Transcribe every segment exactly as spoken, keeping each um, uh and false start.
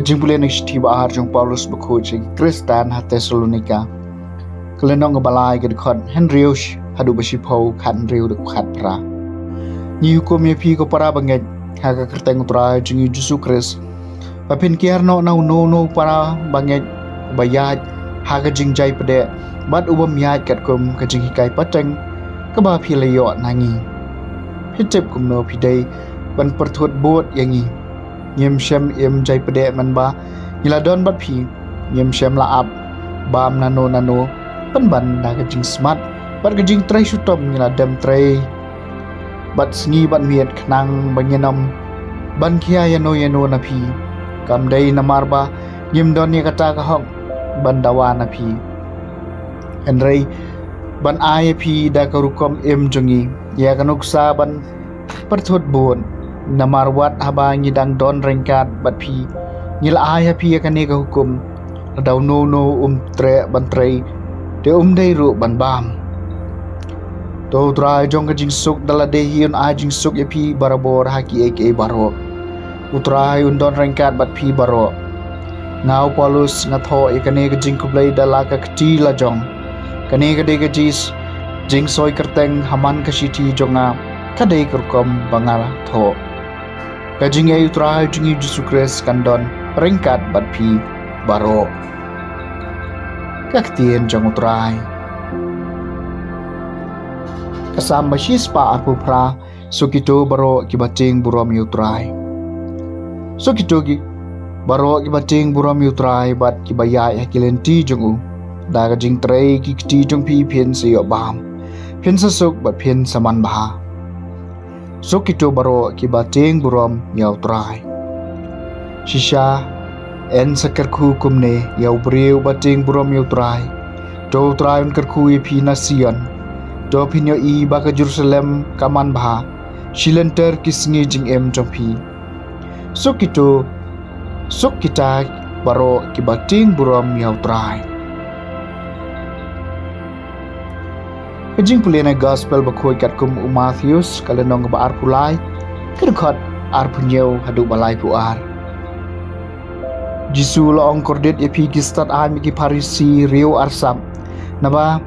Ka jingpule na ka shithi ba ar jong u Paulus bakhuid sha ki Khristan ha Thessalonika, ka lynnong kaba lai, ka dkhot hynriew haduh ba shiphew, khathynriew haduh khatphra. Ngi hukum ïa phi ko para bangeit ha ka kyrteng u Trai jong ngi u Jisu Khrist, ba phin kiar noh na uno uno u para bangeit uba ïaid ha ka jingjai pdeng bad u bym ïaid katkum ka jinghikai pateng kaba phi la ïoh na ngi. Phi tip kumno phi dei ban pyrthut bud ïa ngi. Ngim shym im jai pdeng mynba ngi la don bad phi. Ngim shym la ap bam nano nano, pynban da ka jingsmat bad ka jingtrei shitom ngi la dem trei bad sngi bad miet khnang ba ngin ym ban khia ïano ïano na phi. Kam dei namar ba ngim don ïa kata ka hok ban dawa na phi, hynrei ban ai ïa phi da ka rukom im jong ngi ïa ka nuksa ban pyrthut bud. Namar wat haba ngi dang don ryngkat bad phi, ngi la ai ha phi ïa kane ka hukum: lada uno uno um treh ban trei, te um dei ruh ban bam. To u Trai jong ka jingsuk da lade hi un ai jingsuk ïa phi barabor ha kiei kiei baroh. U Trai un don ryngkat bad phi baroh. Nga u Paulus nga thoh ïa kane ka jingkhublei da la ka kti lajong. Kane ka dei ka jis jingsoi kyrteng ha man ka shithi jong nga, ka dei ka rukom ba nga la thoh. Ka jingïeit u Trai jong ngi u Jisu Khrist kan don ryngkat bad phi baroh. Ka ktien jong u Trai. Ka Salm ba shispah arphew phra. Suk kito baroh kiba tieng burom ïa u Trai. Suk kito ki baroh kiba tieng burom ïa u Trai bad kiba ïaid ha ki lynti jong u. Da ka jingtrei ki kti jong phi phin sa ïoh bam, phin sa suk bad phin sa man bha. Suk kito baroh kiba tieng burom ïa u Trai. Shisha yn sa kyrkhu kumne ïa u briew uba tieng burom ïa u Trai. To u Trai un kyrkhu ïa phi na Sion. To phin ïohi ba ka Jerusalem ka man bha, shilynter ki sngi jingim jong phi. Suk kito, suk kita baroh kiba tieng burom ïa u Trai. Ka jingpule na ka Gospel bakhuid katkum u Mathaios, ka lynnong kaba arphew lai, ka dkhot arphew hynñiew haduh ba laiphew ar. Jisu la ong: Kordit ïa phi ki stad aiñ bad ki Pharisi, riew arsap, naba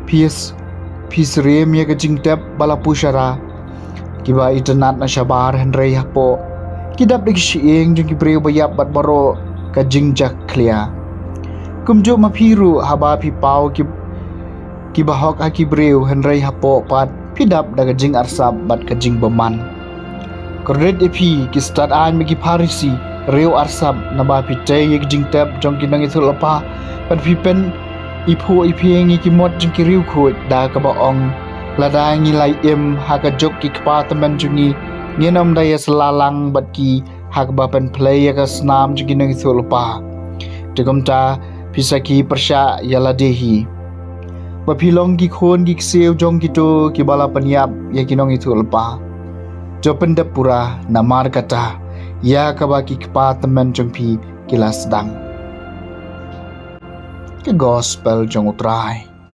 phi s-, phi syriem ïa ka jingtep ba la pushara, kiba itynnad na shabar, hynrei hapoh ki dap da ki shyieng jong ki briew ba ïap bad baroh ka jingjakhlia. Kumjuh ma phi ruh, haba phi paw ki, kiba hok ha ki briew, hynrei hapoh pat phi dap da ka jingarsap bad ka jingbymman. Kordit ïa phi ki stad aiñ bad ki Pharisi, riew arsap, naba phi tei ïa ka jingtep jong ki nongïathuhlypa bad phi pyn iphuh iphieng ïa ki mot jong ki riewkhuid, da kaba ong: Lada ngi la im ha ka juk ki kpa tymmen jong ngi, ngin ym da ïasylla lang bad ki ha kaba pynphlei ïa ka snam jong ki nongïathuhlypa. Te kumta phi sakhi pyrshah ïa lade hi, ba phi long ki khun ki ksiew jong kito kiba la pynïap ïa ki nongïathuhlypa. To pyndep pura namar kata ïa kaba ki kpa tymmen jong phi ki la sdang. Ka Gospel jong u Trai.